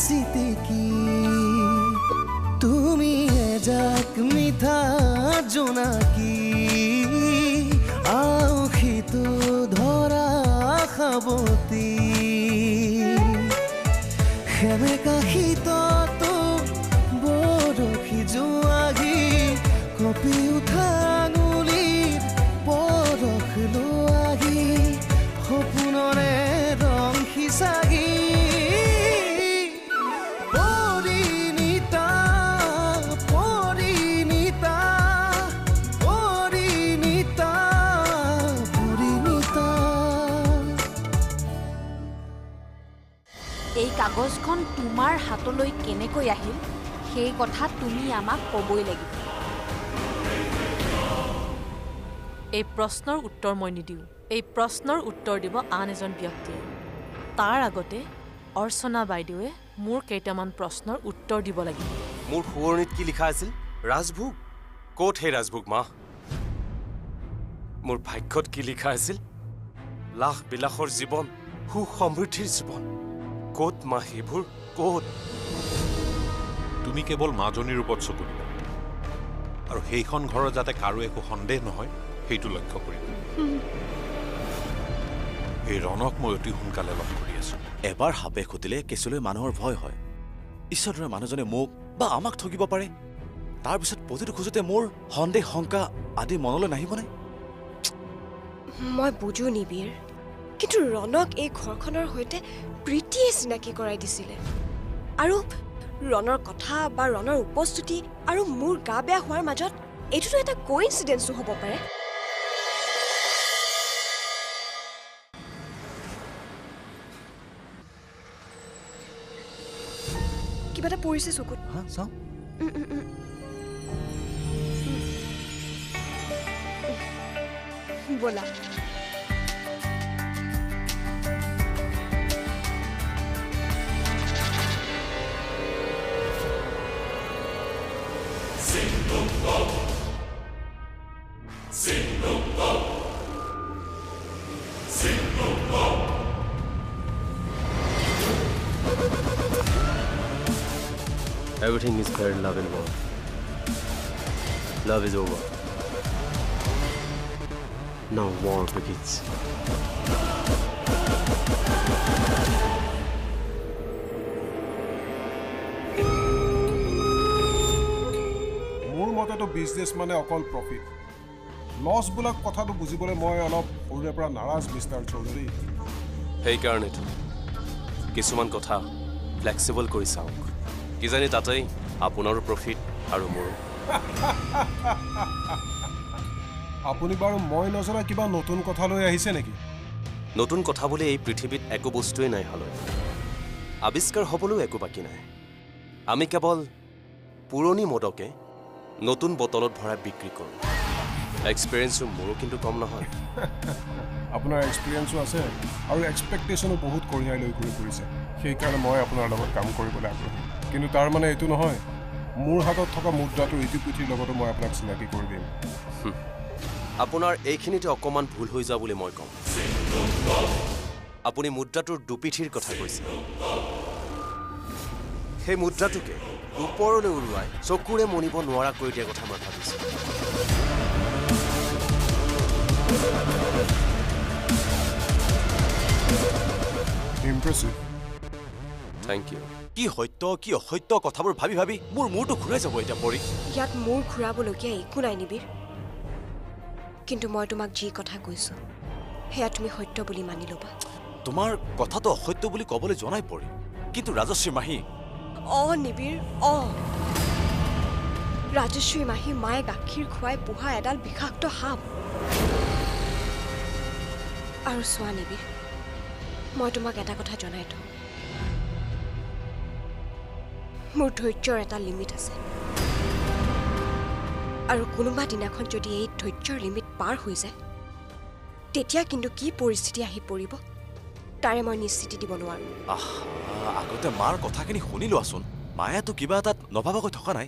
চিটিকি। তুমি এজাক মিঠা জোনাকী, আউসিটো ধৰা সাৱতী। সেমেকা শীততো বৰশী যোৱাহি, কঁপি উঠা আঙুলিৰ পৰশ লোৱাহি, সপোনৰে ৰং সিঁচাহি। পৰিণীতা পৰিণীতা পৰিণীতা পৰিণীতা। এই কাগজখন তোমাৰ হাতলৈ কেনেকৈ আহিল সেই কথা তুমি আমাক ক'বই লাগিব। এই প্ৰশ্নৰ উত্তৰ মই নিদিওঁ। এই প্ৰশ্নৰ উত্তৰ দিব আন এজন ব্যক্তিয়ে। তাৰ আগতে অৰ্চনা বাইদেৱে মোৰ কেইটামান প্ৰশ্নৰ উত্তৰ দিব লাগিব। মোৰ সোঁৱৰণিত কি লিখা আছিল? ৰাজভোগ। ক'ত সেই ৰাজভোগ মা? মোৰ ভাগ্যত কি লিখা আছিল? লাখ বিলাসৰ জীৱন, সুখ সমৃদ্ধিৰ জীৱন। ক'ত মা সেইবোৰ? ক'ত? তুমি কেৱল মাজনীৰ ওপৰত চকু দিবা আৰু সেইখন ঘৰৰ যাতে কাৰো একো সন্দেহ নহয় সেইটো লক্ষ্য কৰিবা। এই ৰণক মই অতি সোনকালে লগ কৰি আছো। এবাৰ সাপে খুটিলে কেঁচুলৈ মানুহৰ ভয় হয়। ঈশ্বৰ দৰে মানুহজনে মোক বা আমাক ঠগিব পাৰে। তাৰপিছত প্ৰতিটো খোজতে মোৰ সন্দেহ, শংকা আদি মনলৈ নাহিবনে? মই বুজো নিবিৰ, কিন্তু ৰণক এই ঘৰখনৰ সৈতে প্ৰীতিয়ে চিনাকি কৰাই দিছিলে। আৰু ৰণৰ কথা বা ৰণৰ উপস্থিতি আৰু মোৰ গা বেয়া হোৱাৰ মাজত এইটোতো এটা কোইনচিডেন্সো হ'ব পাৰে। কিবা এটা পৰিছে চকুত। চাওঁ। ব'লা। Everything is fair in love and war. Love is over. Now war begins. মোৰ মতেতো বিজনেছ মানে অকল প্ৰফিট। লছ বোলা কথাটো বুজিবলৈ মই অলপ সৰুৰে পৰা নাৰাজ মিষ্টাৰ চৌধুৰী। সেইকাৰণেতো কিছুমান কথা ফ্লেক্সিবল কৰি চাওক, কিজানি তাতেই আপোনাৰো প্ৰফিট আৰু মোৰো। আপুনি বাৰু মই নজনা কিবা নতুন কথা লৈ আহিছে নেকি? নতুন কথা বুলি এই পৃথিৱীত একো বস্তুৱেই নাই হালৈ। আৱিষ্কাৰ হ'বলৈও একো বাকী নাই। আমি কেৱল পুৰণি মদকে নতুন বটলত ভৰাই বিক্ৰী কৰোঁ। এক্সপিৰিয়েঞ্চো মোৰো কিন্তু কম নহয়। আপোনাৰ এক্সপিৰিয়েঞ্চো আছে আৰু এক্সপেক্টেশ্যনো বহুত কঢ়িয়াই লৈ ঘূৰি ফুৰিছে। সেইকাৰণে মই আপোনাৰ লগত কাম কৰিবলৈ আগ্ৰহী। কিন্তু তাৰ মানে এইটো নহয় মোৰ হাতত থকা মুদ্ৰাটোৰ ইটো পিঠিৰ লগতো মই আপোনাক চিনাকি কৰি দিম। আপোনাৰ এইখিনিতে অকণমান ভুল হৈ যোৱা বুলি মই ক'ম। আপুনি মুদ্ৰাটোৰ দুপিঠিৰ কথা কৈছে। সেই মুদ্ৰাটোকে ওপৰলৈ উৰুৱাই চকুৰে মনিব নোৱাৰা কৰি দিয়াৰ কথা মই ভাবিছোঁ। ইমপ্ৰেছিভ। Thank you. কি সত্য কি অসত্য কথাবোৰ ভাবি ভাবি মোৰ মূৰটো ঘূৰাই যাব এতিয়া পৰি। ইয়াত মূৰ ঘূৰাবলগীয়া একো নাই নিবিৰ, কিন্তু মই তোমাক যি কথা কৈছো সেয়া তুমি সত্য বুলি মানি ল'বা। তোমাৰ কথাটো অসত্য বুলি ক'বলৈ জনাই পৰি, কিন্তু ৰাজশ্ৰী মাহী। অ নিবিৰ, অ ৰাজশ্ৰী মাহী মায়ে গাখীৰ খুৱাই পোহা এডাল বিষাক্ত সাপ। আৰু চোৱা নিবিৰ, মই তোমাক এটা কথা জনাই থওঁ, মোৰ ধৈৰ্যৰ এটা লিমিট আছে। আৰু কোনোবা দিনাখন যদি এই ধৈৰ্যৰ লিমিট পাৰ হৈ যায়, তেতিয়া কিন্তু কি পৰিস্থিতি আহি পৰিব তাৰে মই নিশ্চিতি দিব নোৱাৰোঁ। আগতে মাৰ কথাখিনি শুনি লোৱাচোন। মায়েতো কিবা এটাত নভাবাকৈ থকা নাই।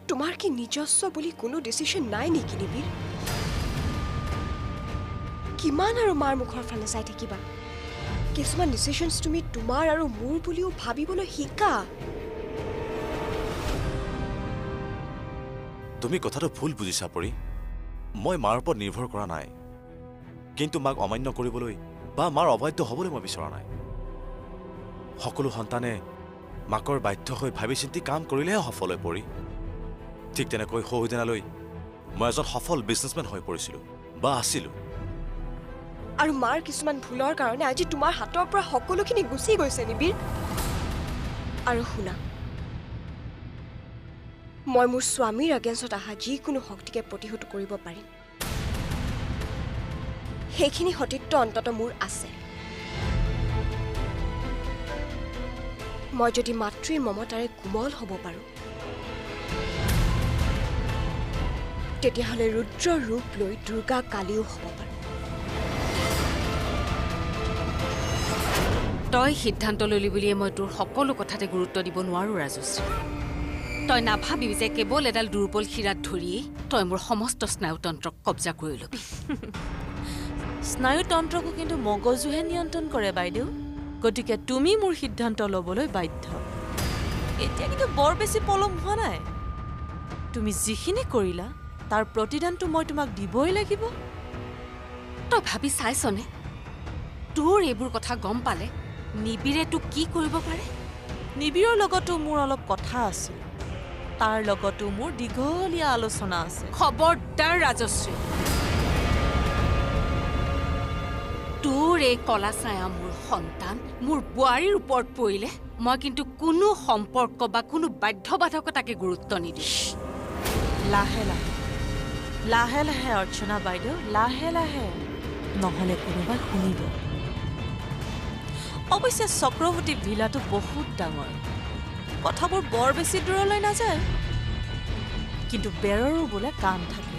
তোমাৰ কি নিজস্ব বুলি কোনো ডিচিশ্যন নাই নেকি নিবিৰ? কিমান আৰু মাৰ মুখৰ ফালে চাই থাকিবা? কিছুমান ডিচিশ্যনছ তুমি তোমাৰ আৰু মোৰ বুলিও ভাবিবলৈ শিকা। তুমি কথাটো ভুল বুজিছা পৰি। মই মাৰ ওপৰত নিৰ্ভৰ কৰা নাই, কিন্তু মাক অমান্য কৰিবলৈ বা মাৰ অবাধ্য হ'বলৈ মই বিচৰা নাই। সকলো সন্তানে মাকৰ বাধ্য হৈ ভাবি চিন্তি কাম কৰিলেহে সফল হৈ পৰি। ঠিক তেনেকৈ সৌ দিনালৈ মই এজন সফল বিজনেছমেন হৈ পৰিছিলোঁ বা আছিলোঁ। আৰু মাৰ কিছুমান ভুলৰ কাৰণে আজি তোমাৰ হাতৰ পৰা সকলোখিনি গুচি গৈছে নিবিৰ। আৰু শুনা, মই মোৰ স্বামীৰ এগেইনষ্টত অহা যিকোনো শক্তিকে প্ৰতিহত কৰিব পাৰিম। সেইখিনি সতীত্ব অন্তত মোৰ আছে। মই যদি মাতৃৰ মমতাৰে কোমল হ'ব পাৰোঁ, তেতিয়াহ'লে ৰুদ্ৰৰ ৰূপ লৈ দুৰ্গা কালীও হ'ব পাৰোঁ। তই সিদ্ধান্ত ল'লি বুলিয়ে মই তোৰ সকলো কথাতে গুৰুত্ব দিব নোৱাৰোঁ ৰাজশ্ৰী। তই নাভাবিবি যে কেৱল এডাল দুৰ্বল শিৰাত ধৰিয়েই তই মোৰ সমস্ত স্নায়ুতন্ত্ৰক কব্জা কৰি ল'বি। স্নায়ুতন্ত্ৰকো কিন্তু মগজুহে নিয়ন্ত্ৰণ কৰে বাইদেউ। গতিকে তুমি মোৰ সিদ্ধান্ত ল'বলৈ বাধ্য। এতিয়া কিন্তু বৰ বেছি পলম হোৱা নাই। তুমি যিখিনি কৰিলা তাৰ প্ৰতিদানটো মই তোমাক দিবই লাগিব। তই ভাবি চাইছনে তোৰ এইবোৰ কথা গম পালে নিবিৰে তোক কি কৰিব পাৰে? নিবিৰৰ লগতো মোৰ অলপ কথা আছিল, তাৰ লগতো মোৰ দীঘলীয়া আলোচনা আছে। খবৰদাৰ ৰাজশ্ৰী, তোৰ এই কলা ছায়া মোৰ সন্তান, মোৰ বোৱাৰীৰ ওপৰত পৰিলে মই কিন্তু কোনো সম্পৰ্ক বা কোনো বাধ্যবাধকতাকে গুৰুত্ব নিদিওঁ। লাহে লাহে লাহে লাহে অৰ্চনা বাইদেউ, লাহে লাহে, নহ'লে কোনোবাই শুনিব। অৱশ্যে চক্ৰৱৰ্তী ভিলাটো বহুত ডাঙৰ, কথাবোৰ বৰ বেছি দূৰলৈ নাযায়, কিন্তু বেৰৰো বোলে কাণ থাকে,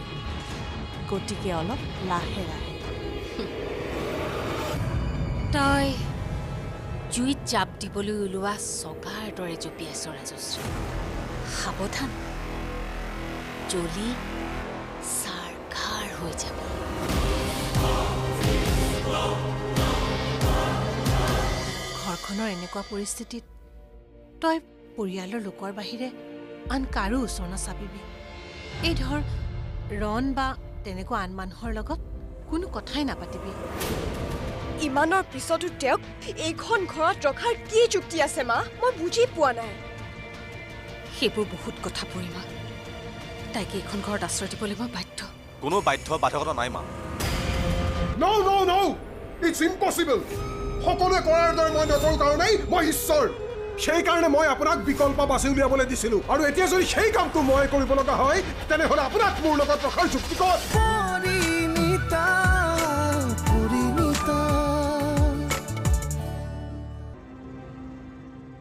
গতিকে অলপ লাহে লাহে। তই জুইত জাপ দিবলৈ ওলোৱা চগাৰ দৰে জঁপিয়াইছ ৰাজশ্ৰী। সাৱধান, জ্বলি ছাৰখাৰ হৈ যাব। ঘৰখনৰ এনেকুৱা পৰিস্থিতিত তই পৰিয়ালৰ লোকৰ বাহিৰে আন কাৰো ওচৰ নাচাপিবি। এই ধৰ ৰণ বা তেনেকুৱা আন মানুহৰ লগত কোনো কথাই নাপাতিবি। ইমানৰ পিছতো তেওঁক এইখন ঘৰত ৰখাৰ কি যুক্তি আছে মা? মই বুজি পোৱা নাই। সেইবোৰ বহুত কথা পৰিমা, তাইক এইখন ঘৰত আশ্ৰয় দিবলৈ মই বাধ্য। কোনো বাধ্য বাধকতা নাই মা। No no no, it's impossible. সকলোৱে কৰাৰ দৰে মই নকৰোঁ কাৰণেই মই ঈশ্বৰ। সেইকাৰণে মই আপোনাক বিকল্প বাছি উলিয়াবলৈ দিছিলোঁ, আৰু এতিয়া যদি সেই কামটো মই কৰিব লগা হয় তেনেহ'লে আপোনাক মোৰ লগত ৰখাৰ যুক্তি ক'ত?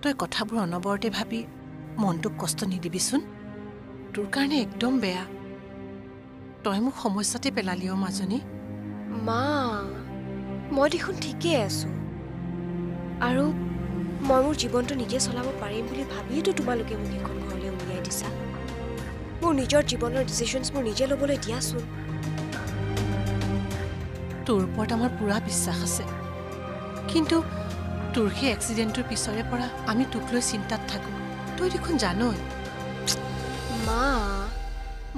তই কথাবোৰ অনবৰতে ভাবি মনটোক কষ্ট নিদিবিচোন, তোৰ কাৰণে একদম বেয়া। তই মোক সমস্যাতে পেলালি অ' মাজনী। মা, মই দেখোন ঠিকেই আছোঁ, আৰু মই মোৰ জীৱনটো নিজে চলাব পাৰিম বুলি ভাবিয়েতো তোমালোকে মোক এইখন ঘৰলৈ উলিয়াই দিছা। মোৰ নিজৰ জীৱনৰ ডিচিশ্যনছ মোৰ নিজে ল'বলৈ দিয়াচোন। তোৰ ওপৰত আমাৰ পূৰা বিশ্বাস আছে, কিন্তু তোৰ সেই এক্সিডেণ্টটোৰ পিছৰে পৰা আমি তোক লৈ চিন্তাত থাকোঁ। তই দেখোন জানই। মা,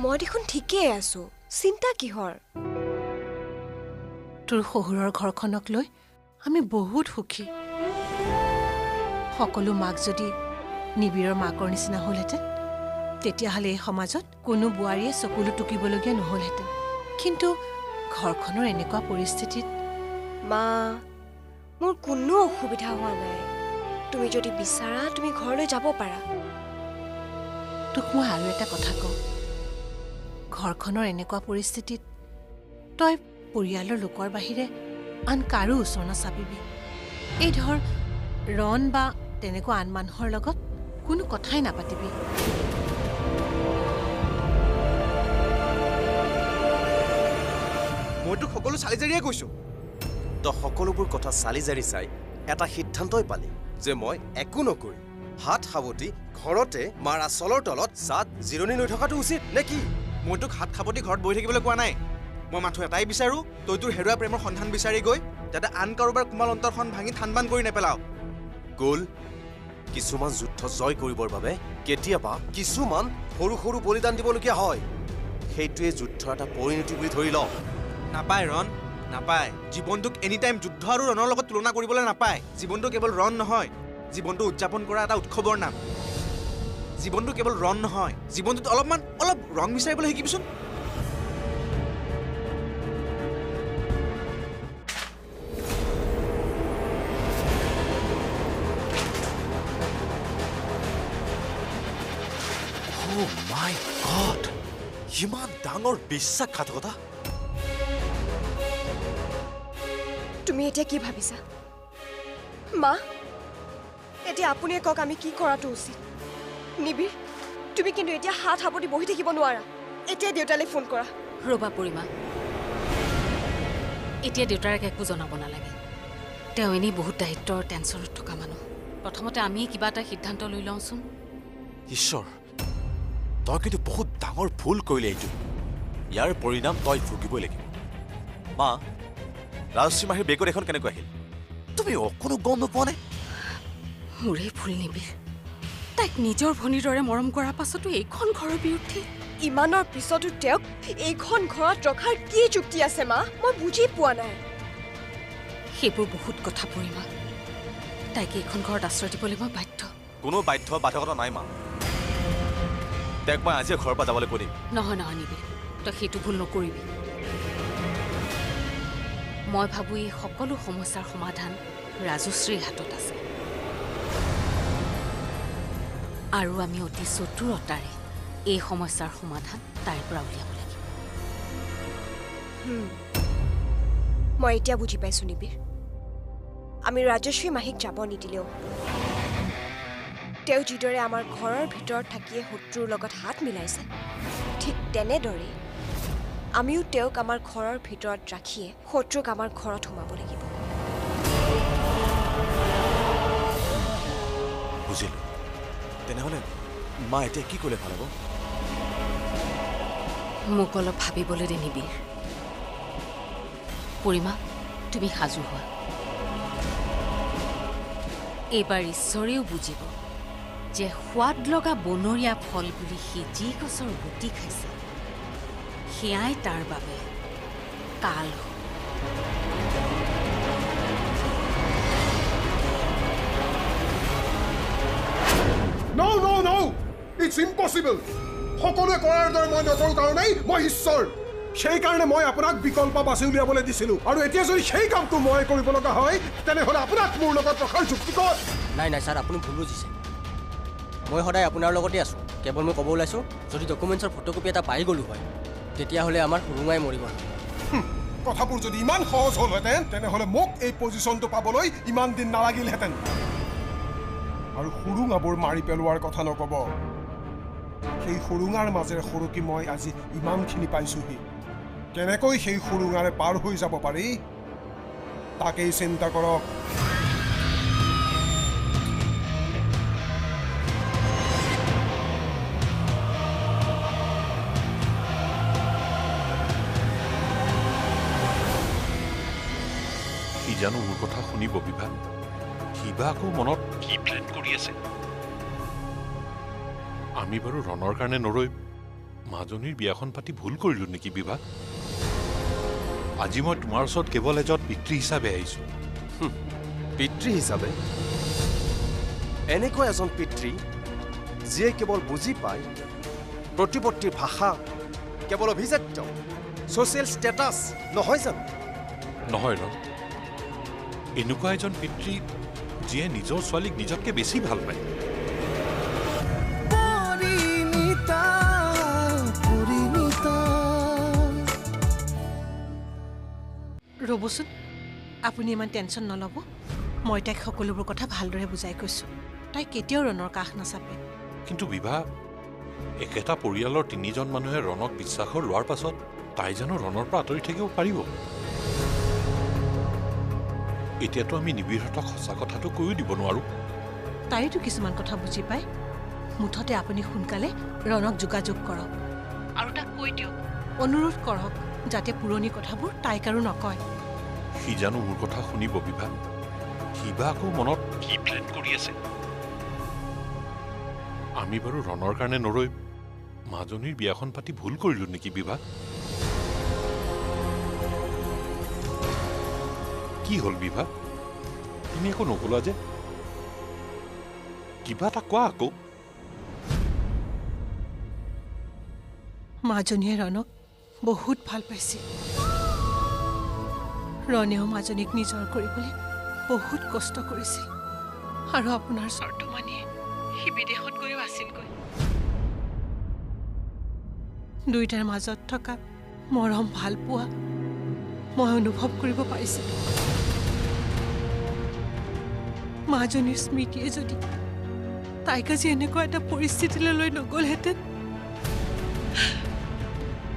মই দেখোন ঠিকেই আছোঁ, চিন্তা কিহৰ? তোৰ শহুৰৰ ঘৰখনক লৈ আমি বহুত সুখী। সকলো মাক যদি নিবিৰৰ মাকৰ নিচিনা হ'লহেঁতেন, তেতিয়াহ'লে এই সমাজত কোনো বোৱাৰীয়ে চকুলো টুকিবলগীয়া নহ'লহেঁতেন। কিন্তু ঘৰখনৰ এনেকুৱা পৰিস্থিতিত মা, মোৰ কোনো অসুবিধা হোৱা নাই। তুমি যদি বিচাৰা তুমি ঘৰলৈ যাব পাৰা। তোক মই আৰু এটা কথা কওঁ, ঘৰখনৰ এনেকুৱা পৰিস্থিতিত তই পৰিয়ালৰ লোকৰ বাহিৰে আন কাৰো ওচৰ নাচাপিবি। এই ধৰ ৰণ বা তেনেকুৱা আন মানুহৰ লগত কোনো কথাই নাপাতিবি। মই তোক সকলো চালি জাৰিয়ে কৈছোঁ। তই সকলোবোৰ কথা চালি জাৰি চাই এটা সিদ্ধান্তই পালি যে মই একো নকৰি হাত সাৱটি ঘৰতে মাৰ আচলৰ তলত চাত জিৰণি লৈ থকাটো উচিত নে কি? মই তোক হাত সাৱটি ঘৰত বহি থাকিবলৈ কোৱা নাই। মই মাথো এটাই বিচাৰোঁ, তই তোৰ হেৰুৱা প্ৰেমৰ সন্ধান বিচাৰি গৈ যাতে আন কাৰোবাৰ কোমল অন্তৰখন ভাঙি থানবান কৰি নেপেলাওঁ। গ'ল, কিছুমান যুদ্ধ জয় কৰিবৰ বাবে কেতিয়াবা কিছুমান সৰু সৰু বলিদান দিবলগীয়া হয়। সেইটোৱে যুদ্ধৰ এটা পৰিণতি বুলি ধৰি লওঁ। নাপায় ৰণ, নাপায়। জীৱনটোক এনি টাইম যুদ্ধ আৰু ৰণৰ লগত তুলনা কৰিবলৈ নাপায়। জীৱনটো কেৱল ৰণ নহয়, জীৱনটো উদযাপন কৰা এটা উৎসৱৰ নাম। জীৱনটো কেৱল ৰণ নহয়, জীৱনটোত অলপমান অলপ ৰং বিচাৰিবলৈ শিকিবিচোন। মাই গড, ইমান ডাঙৰ বিশ্বাসঘাতকতা! তুমি এতিয়া কি ভাবিছা মা? এতিয়া আপুনিয়ে কওক আমি কি কৰাটো উচিত। নিবিড়, তুমি কিন্তু এতিয়া হাত সাৱটি বহি থাকিব নোৱাৰা। এতিয়া দেউতালৈ ফোন কৰা। ৰ'বা পৰিমা, এতিয়া দেউতাৰক একো জনাব নালাগে। তেওঁ এনেই বহুত দায়িত্বৰ টেনশ্যনত থকা মানুহ। প্ৰথমতে আমি কিবা এটা সিদ্ধান্ত লৈ লওঁচোন। ঈশ্বৰ, তই কিন্তু বহুত ডাঙৰ ভুল কৰিলি এইটো। ইয়াৰ পৰিণাম তই ভুগিবই লাগিব। মা, ৰাজশ্ৰী মাহীৰ বেগত এখন কেনেকৈ আহিল তুমি অকণো গম নোপোৱা নে? মোৰেই ভুল নিবিড়, তাইক নিজৰ ভনীৰ দৰে মৰম কৰাৰ পাছতো এইখন ঘৰৰ বিৰুদ্ধে। ইমানৰ পিছতো তেওঁক এইখন ঘৰত ৰখাৰ কি যুক্তি আছে মা? মই বুজি পোৱা নাই। সেইবোৰ বহুত কথা পৰিমা, তাইক এইখন ঘৰত আশ্ৰয় দিবলৈ মই বাধ্য। কোনো বাধ্য বাধকতা নাই মা। তেওঁক মই আজিয়ে ঘৰৰ পৰা যাবলৈ কৈ দিম। নহয় নহয় নিবিড়, তই সেইটো ভুল নকৰিবি। মই ভাবোঁ এই সকলো সমস্যাৰ সমাধান ৰাজশ্ৰীৰ হাতত আছে, আৰু আমি অতি চতুৰতাৰে এই সমস্যাৰ সমাধান তাইৰ পৰা উলিয়াব লাগিব। মই এতিয়া বুজি পাইছোঁ নিবিড়, আমি ৰাজশ্ৰী মাহীক যাব নিদিলেও তেওঁ যিদৰে আমাৰ ঘৰৰ ভিতৰত থাকিয়ে শত্ৰুৰ লগত হাত মিলাইছে, ঠিক তেনেদৰেই আমিও তেওঁক আমাৰ ঘৰৰ ভিতৰত ৰাখিয়ে শত্ৰুক আমাৰ ঘৰত সোমাব লাগিব। বুজিলোঁ। তেনেহ'লে মা এতিয়া কি কৰিলে ভাল হ'ব? মোক অলপ ভাবিবলৈ দে নিবিড়। পৰিমা, তুমি সাজু হোৱা। এইবাৰ ঈশ্বৰেও বুজিব যে সোৱাদ লগা বনৰীয়া ফল বুলি সি যি গছৰ গুটি খাইছে সেয়াই তাৰ বাবে কাল। No, no, no! It's impossible! সকলোৱে কৰাৰ দৰে মই নকৰোঁ কাৰণেই মই ঈশ্বৰ। সেইকাৰণে মই আপোনাক বিকল্প বাছি উলিয়াবলৈ দিছিলোঁ, আৰু এতিয়া যদি সেই কামটো মই কৰিব লগা হয় তেনেহ'লে আপোনাক মোৰ লগত ৰখাৰ যুক্তি ক'ত? নাই নাই ছাৰ, আপুনি ভুল বুজিছে। মই সদায় আপোনাৰ লগতে আছোঁ। কেৱল মই ক'ব ওলাইছোঁ, যদি ডকুমেণ্টছৰ ফটোকপি এটা পাই গ'লোঁ হয় তেতিয়াহ'লে আমাৰ সুৰুঙাই মৰিব। কথাবোৰ যদি ইমান সহজ হ'লহেঁতেন তেনেহ'লে মোক এই পজিশ্যনটো পাবলৈ ইমান দিন নালাগিলহেঁতেন। আৰু সুৰুঙাবোৰ মাৰি পেলোৱাৰ কথা নক'ব। সেই সুৰুঙাৰ মাজেৰে সৰকি মই আজি ইমানখিনি পাইছোঁহি। কেনেকৈ সেই সুৰুঙাৰে পাৰ হৈ যাব পাৰি তাকেই চিন্তা কৰক। সি জানো মোৰ কথা শুনিব বিভা? কিবা আকৌ মনত কি প্লেন কৰি আছে? আমি বাৰু ৰণৰ কাৰণে নৰৈ মাজনীৰ বিয়াখন পাতি ভুল কৰিলো নেকি বিভা? আজি মই তোমাৰ ওচৰত কেৱল এজন পিতৃ হিচাপে আহিছো। পিতৃ হিচাপে? এনেকুৱা এজন পিতৃ যিয়ে কেৱল বুজি পায় প্ৰতিপত্তিৰ ভাষা, কেৱল অভিজাত্য ছ'চিয়েল ষ্টেটাছ নহয় জানো? নহয় ৰণ, এনেকুৱা এজন পিতৃ যিয়ে নিজৰ ছোৱালীক নিজতকৈ বেছি ভাল পায়। ৰ'বচোন, আপুনি ইমান টেনশ্যন নল'ব। মই তাইক সকলোবোৰ কথা ভালদৰে বুজাই কৈছোঁ। তাই কেতিয়াও ৰণৰ কাষ নাচাপে। কিন্তু বিভা, একেটা পৰিয়ালৰ তিনিজন মানুহে ৰণক বিশ্বাসৰ লোৱাৰ পাছত তাই জানো ৰণৰ পৰা আঁতৰি থাকিব পাৰিব? এতিয়াতো আমি নিবিড়হঁতক সঁচা কথাটো কৈও দিব নোৱাৰোঁ। তাইতো কিছুমান কথা বুজি পায়। মুঠতে আপুনি সোনকালে ৰণক যোগাযোগ কৰক আৰু তাক কৈ দিয়ক, অনুৰোধ কৰক যাতে পুৰণি কথাবোৰ তাইক আৰু নকয়। সি জানো মোৰ কথা শুনিব বিভা? কিবা আকৌ মনত কি প্লেন কৰি আছে? আমি বাৰু ৰণৰ কাৰণে নৰৈ মাজনীৰ বিয়াখন পাতি ভুল কৰিলো নেকি বিভা? কি হ'ল বিভা, তুমি একো নকলা যে? কিবা এটা কোৱা আকৌ। মাজনীয়ে ৰণক বহুত ভাল পাইছিল। ৰণেও মাজনীক নিজৰ কৰিবলৈ বহুত কষ্ট কৰিছিল আৰু আপোনাৰ চৰ্ত মানিয়ে সি বিদেশত গৈও আছিলগৈ। দুয়োটাৰ মাজত থকা মৰম ভালপোৱা মই অনুভৱ কৰিব পাৰিছিলোঁ। মাজনীৰ স্মৃতিয়ে যদি তাইক আজি এনেকুৱা এটা পৰিস্থিতিলৈ লৈ নগ'লহেঁতেন,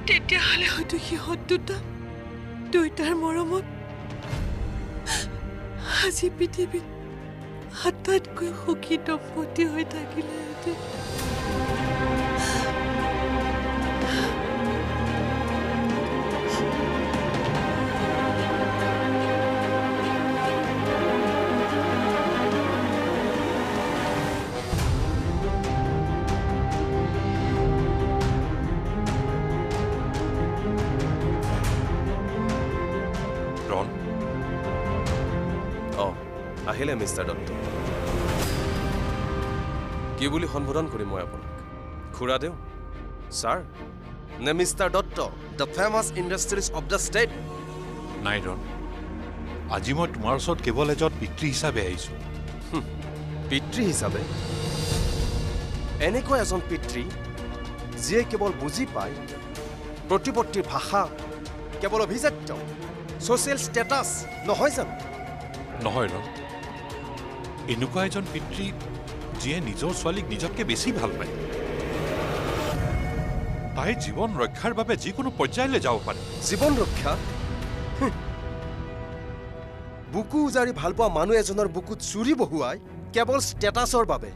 তেতিয়াহ'লে হয়তো সিহঁত দুটা দুয়োটাৰ মৰমত আজি পৃথিৱীত আটাইতকৈ সুখী দম্পতী হৈ থাকিলেহেঁতেন। আহিলে মিষ্টাৰ দত্ত। কি বুলি সম্বোধন কৰিম মই আপোনাক? খুৰাদেউ, ছাৰ নে mister Dutta, the famous industrialist of the state? নাই ৰণ, আজি মই তোমাৰ ওচৰত কেৱল এজন পিতৃ হিচাপে আহিছোঁ। পিতৃ হিচাপে? এনেকুৱা এজন পিতৃ যিয়ে কেৱল বুজি পায় প্ৰতিপত্তিৰ ভাষা, কেৱল অভিজাত্য ছ'চিয়েল ষ্টেটাছ নহয় জানো? নহয় ৰণ, এনেকুৱা এজন পিতৃ যিয়ে নিজৰ ছোৱালীক নিজতকৈ বেছি ভাল পায়, তাইৰ জীৱন ৰক্ষাৰ বাবে যিকোনো পৰ্যায়লৈ যাব পাৰে। জীৱন ৰক্ষা? বুকু উজাৰি ভালপোৱা মানুহ এজনৰ বুকুত চুৰি বহুৱাই কেৱল ষ্টেটাছৰ বাবে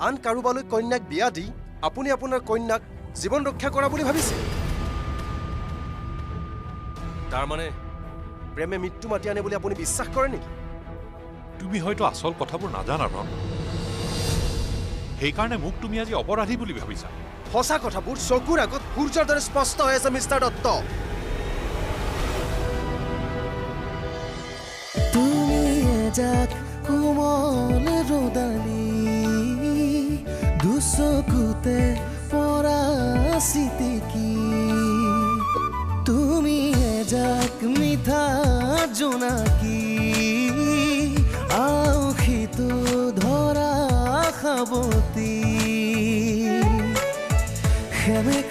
আন কাৰোবালৈ কন্যাক বিয়া দি আপুনি আপোনাৰ কন্যাক জীৱন ৰক্ষা কৰা বুলি ভাবিছে? তাৰমানে প্ৰেমে মৃত্যু মাতি আনে বুলি আপুনি বিশ্বাস কৰে নেকি? তুমি হয়তো আচল কথাবোৰ নাজানা ৰণ, সেইকাৰণে মোক তুমি আজি অপৰাধী বুলি ভাবিছা। সঁচা কথাবোৰ চকুৰ আগত সূৰ্যৰ দৰে স্পষ্ট হৈ আছে মিষ্টাৰ দত্ত। তুমি এজাক কোমল ৰ'দালি, দুচকুতে পৰা চিটিকি, তুমি এজাক মিঠা জোনাকী, আউসিটো ধৰা সাৱতী, সেমেকা